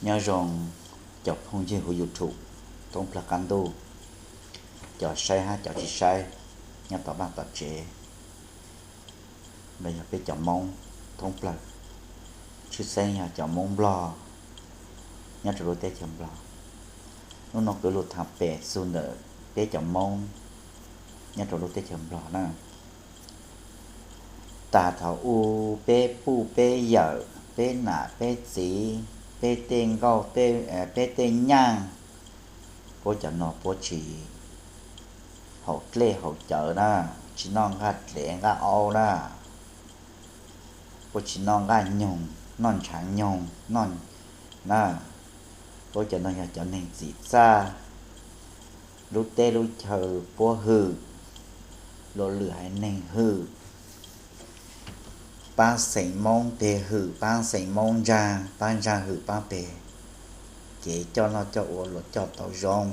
Nyob zoo cov phooj ywg huv YouTube thoob plawg qab ntuj, cov saib hab cov tsi saib nyob tom vaaj tom tsev, los yog peb cov Moob thoob plawg, tshwj xeeb yog cov Moob Nplog nyob rua lub teb chaws Nplog. Nub nua kuv lug thaam pem xug ntawm peb cov Moob nyob rua lub teb chaws Nplog na. Tas thaum u, peb puj peb yawm, peb nam peb txiv, peb tej nkauj, peb tej nyaaj, puab cov nuav puab tsi haus dlej haus cawv na, tsi noj nqaj dlev nqaj aub na, puab tsi noj nqaj nyoog, noj ntshaav nyoog, noj na. Puab cov nuav yog cov neeg txim txaj, lub teb lub chaw puab hwm, luas lwm haiv neeg hwm, paab xeem Moob peg hwm paab xeem Moob ntsaag, paab ntsaag hwm paab peg, kev coj noj coj ua luas coj tau zoo,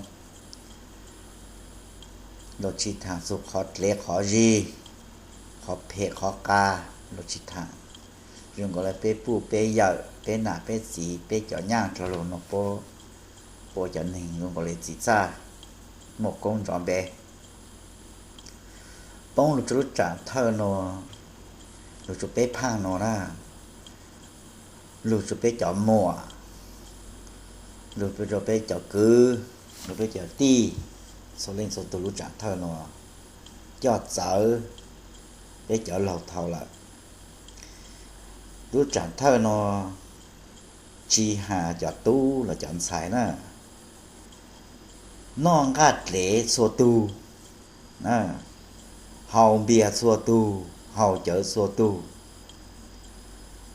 luas tsi thaam txug qhov dlev qhov zig, qhov phem qhov qas luas tsi thaam. Zoo nkaus le peb puj peb yawm, peb nam peb txiv, peb cov nyaaj rov lug nua puab ua cov neeg zoo nkaus le txim txaj, muaj koob nrov npe. Poob lug rua lub tsaam thawj nua, lug rua peb phaaj nua na, lug rua peb cov muam, lug rua peb cov kwv, lug peb cov tij, txhua leej txhua tug lub tsaam thawj nua coj txawv peb cov laug thaud lawm. Lub tsaam thawj nua tsi has cov tub los cov ntxhais na, noj nqaj dlev txhua tug, haus npias txhua tug, haus cawv txhua tug.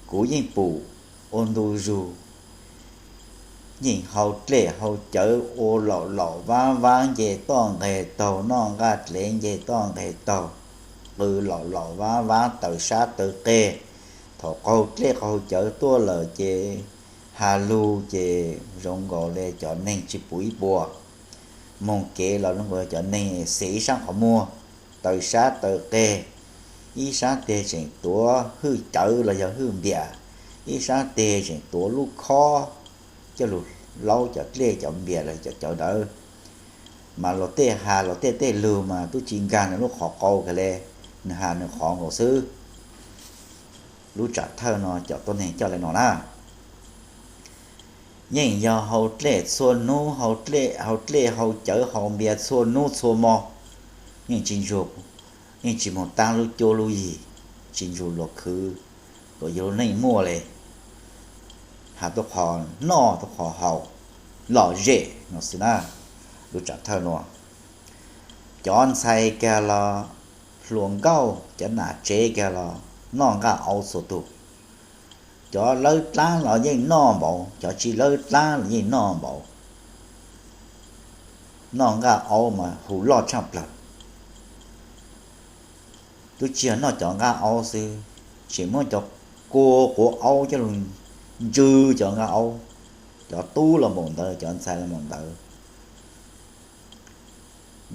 Kuv yeej pum ua ntu zug, yeej haus dlej haus cawv ua laum laum vaab vaab nce toj nqeg taug, noj nqaj dlev nce toj nqeg taug, qw laum laum vaab vaab taws sab taws qeg. Thaum qaug dlej qaug cawv tuaj lawm ces has lug ces zoo nkaus le cov neeg tsi pum ib puas. Moog kev los zoo nkaus cov neeg xes ib saab qhov muag, taws sab taws qeg, ib saab teg tseem tuav hwj cawv los yog hwj npias, ib saab teg tseem tuav lub khob coj lug laub cov dlej cov npias los cov cawv ntawd. Mas luag tej has luag tej tej lug mas tub tsi nkaag nwg lub qhov qau kag le, nwg has nwg qhov nkaus xwb. Lub tsam thawj no cov tuab neeg coj le no na, yeej yog haus dlej txhua nub, haus dlej haus cawv haus npias txhua nub txhua mo, yeej tsi ntsuag, yeej tsi moog taab lub cuab lub yig, tsi ntsuag luag khwv, luag yug lub neej muaj le, has tuab qhov noj tuab qhov haus lom zem no xwb na. Lub tsam thawj nuav, cov ntxhais kag los, hluas nkauj cov nam tsev kag los noj nqaj aub txhua tug. Cov lawb dlaab los yeej noj npaum, cov tsi lawb dlaab los yeej noj npaum. Noj nqaj aub mas hu loj tshaaj plawg. Tub tsi yog noj cov nqaj aub xwb, tseem muab cov kua quav aub coj lug ntsw cov nqaj aub. Cov tub los npaum ntawd, cov ntxhais los npaum ntawd.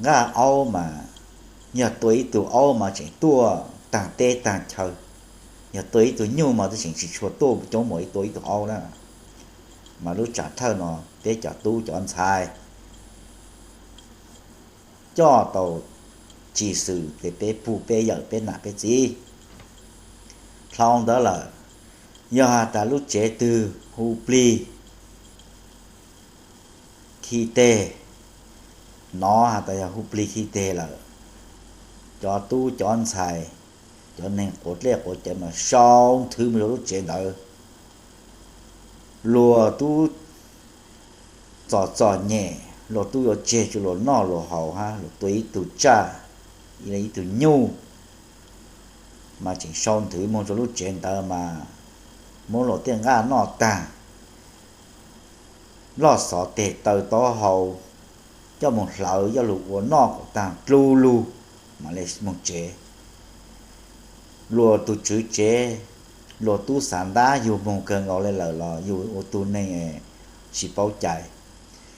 Nqaj aub mas yog tua ib tug aub mas tseem tuaj taag teb taag chaw, yog tua ib tug nyuj mas twb tseem tsis tshua tuaj coob npaum ib tua ib tug aub na. Mas lub tsam thawj no peb cov tub cov ntxhais coj tau tsis xwm ces peb pug peb yawm peb nam peb txiv. Dlhau ntawd lawm, yog has tas lub tsev twg hu plig khi teg, nov has tas yog hu plig khi teg lawm, cov tub cov ntxhais, cov neeg quav dlej quav cawv mas sau nthwv mus rau lub tsev ntawd. Luag tub txom txom nyem, luag tub yuav tseg tsuas luag noj luag haus hab, luag tua ib tug tsaj, ib tug nyuj, mas tseem sau nthwv moog rua lub tsev ntawd mas muab luag tej nqaj noj taag, loj xov teg taw taub hau, coj moog hlawv coj lug ua noj kom taag dlu lug, mam le moog tsev. Luag tug tswv tsev, luag tub xaav ntab yug moog kawg nkaus le lawm los yug ua tug neeg tsis paub cai.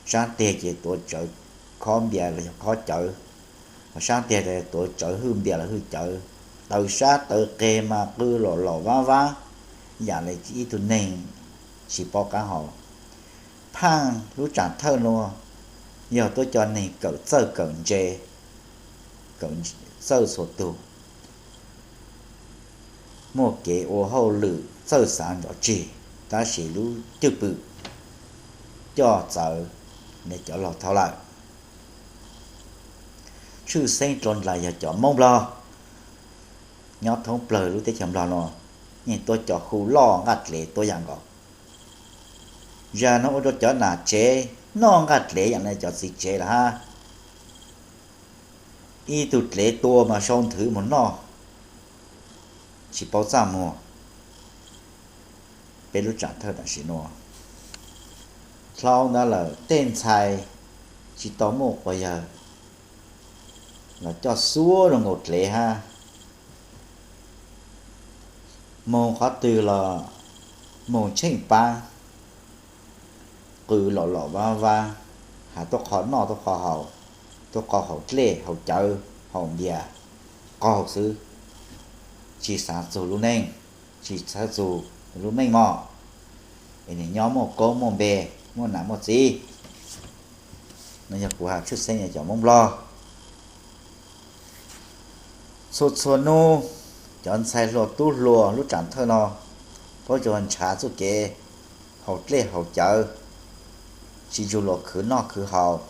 Saab teg ces tuav tsawv khob npias los yog khob cawv, ho saab teg tuav tsawv hwj npias los hwj cawv, taws sab taws qeg mas qw lom lom vab vab, yam le ib tug neeg tsis paub qaab hau. Phaaj lub tsaam thawj nuav yog tuab cov neeg kawm txawj kawm ntse, kawm txawj txhua tug, muaj kev ua hauj lwm txawj xaav nrov tsig, tab sis lub cwj pwm coj txawv le cov laug thaud lawm. Tshwj xeeb rua nraag yog cov Moob Nplog nyob thoob plawg lub teb chaws Nplog nuav, yeej tuab cov hu loj nqaj dlev tuab yaam nkaus. Zag nuav ua rua cov nam tsev noj nqaj dlev yaam le cov txiv tsev lawm hab. Ib tug dlev tua mas sau nthwv moog noj, tsis paub txaj muag. Peb lub tsaam thawj tam sim nuav, dlhau ntawd lawm tej ntxhais tsis tau muaj quas yawg los coj xuab zoo nkaus dlev hab. Moog qhov twg los moog tsheej paab, qw lom lom vaab vaab, has tuab qho noj tuab qho haus, tuab qho haus dlej haus cawv haus npias qaug xwb, tsis xaav txug lub neej, tsis xaav txug lub neej mog. Es nwg nyob muaj koob muaj npe, muaj nam muaj txiv. Nuav yog kuv has tshwj xeeb cov Moob Nplog. Txhua txhua nub, cov ntxhais hluas tub hluas lub tsaam thawj no paub tsuas nrhav txuj kev haus dlej haus cawv, tsis ntsug luas khwv noj khwv haus,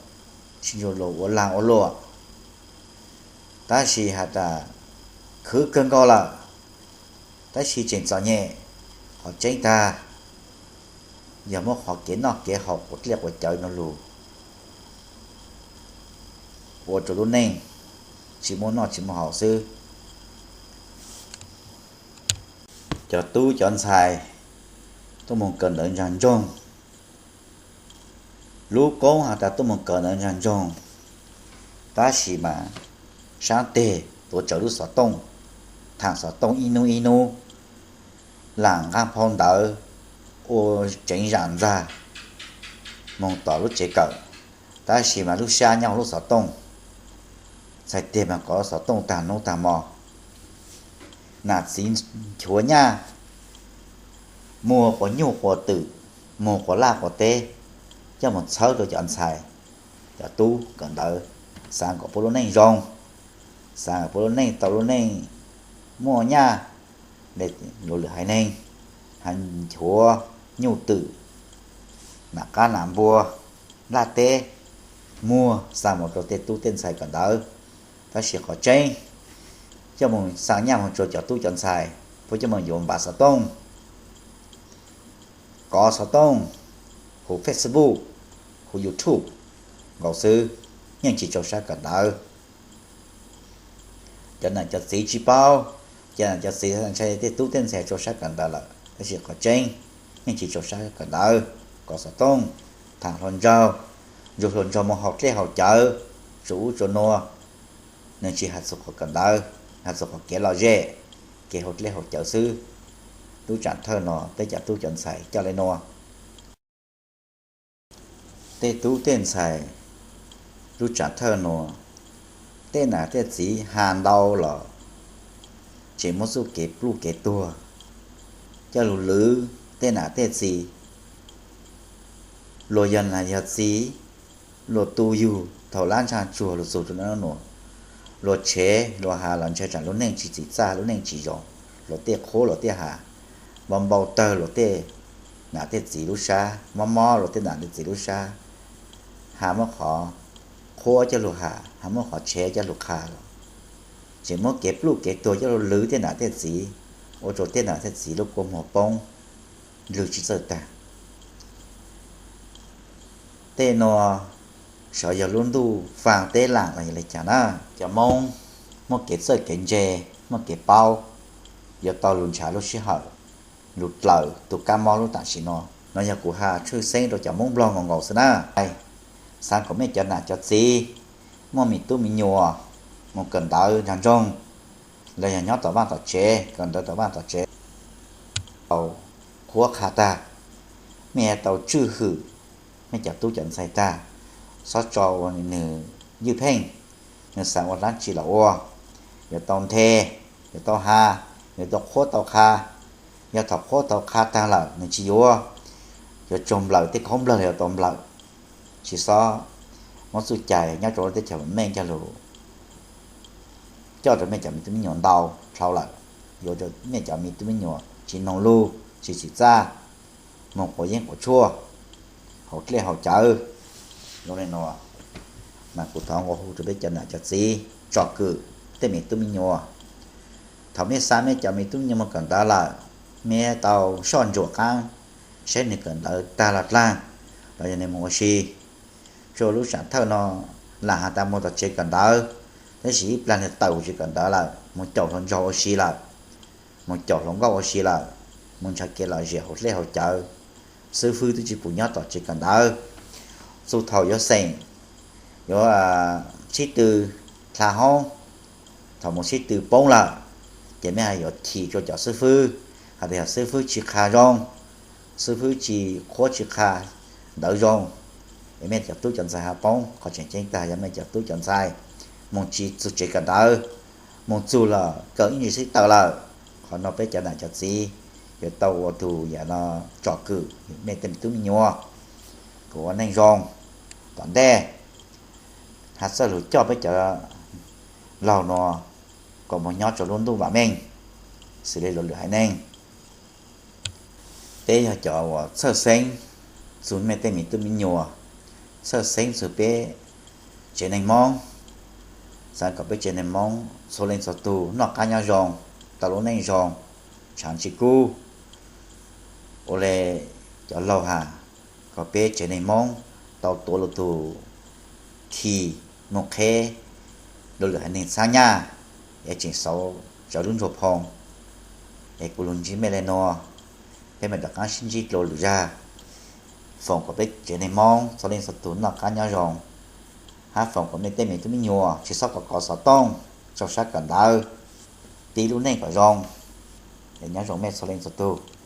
tsis ntsug luas ua laag ua luam. Tab sis has tas khwv kawg nkaus lawm, tab sis tseem txom nyem. Qhov tseeb tag yog muab qhov kev noj kev haus quas dlej quas cawv no lug ua rua lub neej tsis muaj noj tsis muaj haus xwb. Cov tub cov ntxhais tuaj moog kawm ntawv ntsag ntsoog, lub koob has tas tuaj moog kawm ntawv ntsag ntsoog, tab sis mas saab teg tuav tsawv lub xov tooj, thaam xov tooj ib nub ib nub, laam nqaaj phau ntawv ua tseev zam ntxag moog tom lub tsev kawm, tab sis mas lub sab nyob huv lub xov tooj. Txhais teg mas kov xov tooj taag nub taag mo. Nam txiv nchuav nyaj muag quas nyuj quas twm, muag quas laj quas teb, coj moog txhawb rua cov ntxhais cov tub kawm ntawv, xaav kom puab lub neej zoo, xaav kom puab lub neej tau lub neej muaj nyaj le luas lwm haiv neeg, has nchuav nyuj twm, nam qab nam npua, laj teb, muag xaa moog rua tej tub tej ntxhais kawm ntawv. Tab sis qhov tseeb, coj moog xaa nyaj moog rua cov tub cov ntxhais, puab coj moog yuav npav xov tooj, kov xov tooj, huv Facebook, huv YouTube nkaus xwb, yeej tsis rua sab kawm ntawv. Cov nam cov txiv tsis paub, cov nam cov txiv ntshai tej tub tej ntxhais rua sab kawm ntawv lawm, tab sis qhov tseeb yeej tsis rua sab kawm ntawv, kov xov tooj, thaam hluas nraug, nrug hluas nraug moog haus dlej haus cawv, tsuas ub tsuas nua, nwg tsis has txug qhov kawm ntawv, has txug qhov kev lom zem, kev haus dlej haus cawv xwb. Lub tsaam thawj no peb cov tub cov ntxhais coj le nua. Tej tub tej ntxhais lub tsaam thawj nua, tej nam tej txiv has ntau los tseem muab txuj kev pluj kev tuag coj lug lwv tej nam tej txiv. Luag yog nam yog txiv, luag tu yug thaum lab ntsag tsuag lug txug rua nub nuav, luag tshev luag has los ntshai tsam lub neej tsis txim txaj lub neej tsis zoo, luag tej qhuab luag tej has, npau npau tawg luag tej nam tej txiv lub sab, mob mob luag tej nam tej txiv lub sab, has muab qhov qhuab coj lug has, has muab qhov tshev coj lug qha los, tseem muab kev pluj kev tuag coj lug lwv tej nam tej txiv, ua rua tej nam tej txiv lub kua muag poob, lwg tsis txawj tag. Tej nuav sav yog lub ntuj faam teb laam los yog le caag na. Cov Moob muaj kev txawj kev ntse, muaj kev paub, yuav tau lug nrhav lub sij hawm lug dlawm tug kab mob lub tam sim no. Nuav yog kuv has tshwj xeeb rua cov Moob Nplog nkaus nkaus xwb na. Xaav kom mej cov nam cov txiv muaj me tub me nyuam moog kawm ntawv nraag ntsoog, los yog nyob tom vaaj tom tsev, kawm ntawv tom vaaj tom tsev, tau qhuab qha tag, mej yuav tau tswj hwm mej cov tub cov ntxhais tag, xob tso ua nwg ywj pheej, nwg xaav ua dlaab tsi los ua, yuav tau nthe, yuav tau has, yuav tau qhuab tau qha. Yog thaum qhuab tau qha tag lawm nwg tsis yuav, yuav tsum nplawm tej khaub nplawg los yuav tau nplawm. Tsis txhob muab txuj cai nyob rau lub teb chaws vam meej coj lug coj rau mej cov me tub me nyuam ntau dhau lawm, yuav rau mej cov me tub me nyuam tsis noog lug, tsis txim txaj, moog quav yeeb quav tshuaj hauv dlej hauv cawv. Zoo le nuav, mas kuv thov nqua hu rau peb cov nam cov txiv tsom kwm tej me tub me nyuam. Thaum mej xa mej cov me tub me nyuam moog kawm ntawv lawm, mej tau soj ntsuam qaab saib nwg kawm ntawv tag los dlaag, los yog nwg moog ua si. Txug lub saam thawj no lam has tas moog tom tsev kawm ntawv, tab sis ib plag nwg tawm huv tsev kawm ntawv lawm, moog caum hluas nraug ua si lawm, moog caum hluas nkauj ua si lawm, moog nrhav kev lom zem hauv dlej hauv cawv, xib fwb twb tsis pum nyob tom tsev kawm ntawv. Txug thaum yuav xeem, yuav sib tw dlha hoob, thaum moog sib tw poob lawm, ces mej yuav chim rua cov xib fwb, has tas yog xib fwb tsis qha zoo, xib fwb tsis qhuab tsis qha ntawv zoo, es mej cov tub cov ntxhais ho poob. Qhov tseem ceeb tag yog mej cov tub cov ntxhais moog tsis txug tsev kawm ntawv, moog txug los kaw ib ntsis xwb tawm lawm. Qhov no peb cov nam cov txiv yuav tau ua tug yam no tsom kwm mej tej me tub me nyuam kom ua neej zoo tom ntej. Has txawj lug coj peb cov laug nuav kom moog nyob rua lub ntuj vam meej, xws le luas lwm haiv neeg. Peb yog cov uas txhawj xeeb txug mej tej me tub me nyuam, txhawj xeeb txug peb tsev neeg Moob. Xaav kom peb tsev neeg Moob txhua leej txhua tug noj qab nyob zoo, tau lub neej zoo, tshaav tsi kub. Ua le cov laug has, kom peb tsev neeg Moob tau tuav lug tug khi moog qheb luas lwm haiv neeg txhab nyaj, es tseem xauv tsawv lub ntsuag phoo. Es kuv lug ntsib mej le nuav, peb mam rov qaab sib ntsib dlua lwm zag. Foom kom peb tsev neeg Moob txhua leej txhua tug noj qab nyob zoo, hab foom kom mej tej me tub me nyuam tsis txhob kov kov xov tooj, tsaug sab kawm ntawv, tiv lub neej kom zoo. Es nyob zoo mej txhua leej txhua tug.